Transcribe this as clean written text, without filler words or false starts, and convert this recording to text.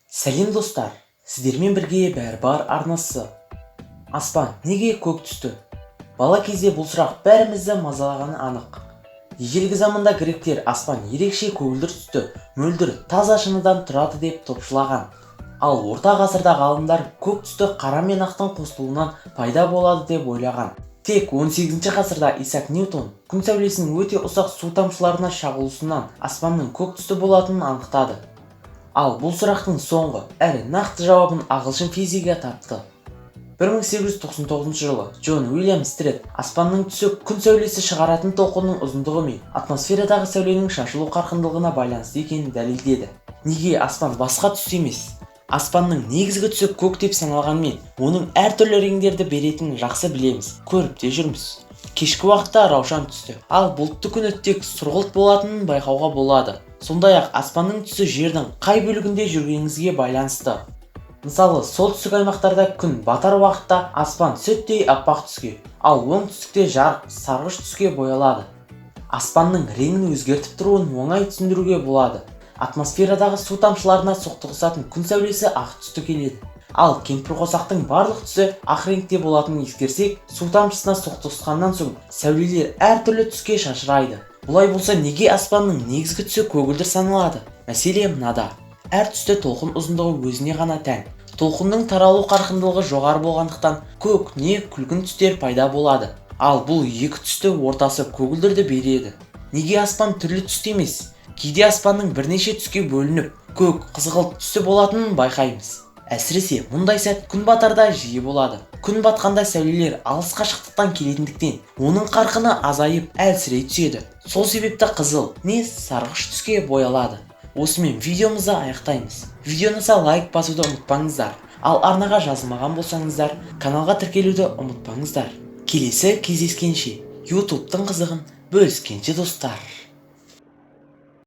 Сәлем, достар! Сіздермен бірге Бәрі бар арнасы. Аспан неге көк түсті? Бала кезде бұл сұрақ бәрімізді мазалағаны анық. Ежелгі заманда гректер аспан ерекше көгілдір түсті, мөлдір, таза шыныдан тұрады деп топшылаған. Ал орта ғасырда ғалымдар көк түсті қара мен ақтың қосылуынан пайда болады деп ойлаған. Тек 18 ғасырда Исаак Ньютон күн сәулесінің өте ұсақ су тамшыларына шағылысынан аспанның көк түсті болатынын анықтады. Ал бұл сұрақтың соңғы әрі нақты жауабын ағылшын физигі тапты. 1899 жылы Джон Уильям Стрит аспанның түсі күн сәулесі шығаратын толқынның ұзындығы мен атмосферадағы сәуленің шашылу қарқындылығына байланысты екенін дәлелдеді. Неге аспан басқа түсті емес? Аспанның негізгі түсі көк деп саналғанымен, оның әртүрлі реңдерді беретінін жақсы білеміз, көріп те жүрміз. Кешкі уақытта раушан түсті, ал бұлтты күні тек сұрғылт болатынын байқауға болады. Сондай-ақ аспанның түсі жердің қай бөлігінде жүргеніңізге байланысты. Мысалы, солтүстік аймақтарда күн батар уақытта аспан сүттей аппақ түске, ал оңтүстікте жарық сарғыш түске боялады. Аспанның реңін өзгертіп тұруын оңай түсіндіруге болады. Атмосферадағы су тамшыларына соқтығысатын күн сәулесі ақ түсті келеді. Ал кемпірқосақтың барлық түсі ақ реңкте болатынын ескерсек, су тамшысына соқтығысқаннан соң сәулелер әртүрлі түске шашырайды. Бұлай болса, неге аспанның негізгі түсі көгілдір саналады? Мәселе мынада: әр түсті толқын ұзындығы өзіне ғана тән. Толқынның таралу қарқындылығы жоғары болғандықтан, көк не күлгін түстер пайда болады. Ал бұл екі түсті ортасы көгілдірді береді. Неге аспан түрлі түсті емес? Кейде аспанның бірнеше түске бөлініп, көк, қызғылт түсті болатынын байқаймыз. Әсіресе мұндай сәт күн батарда жиі болады. Күн батқанда сәулелер алыс қашықтықтан келетіндіктен, оның қарқыны азайып, әлсірей түседі. Сол себепті қызыл не сарғыш түске боялады. Осымен видеомызды аяқтаймыз. Видео ұнаса, лайк басуды ұмытпаңыздар. Ал арнаға жазылмаған болсаңыздар, каналға тіркелуді ұмытпаңыздар. Келесі кездескенше, Ютубтың қызығын бөліскенше, достар!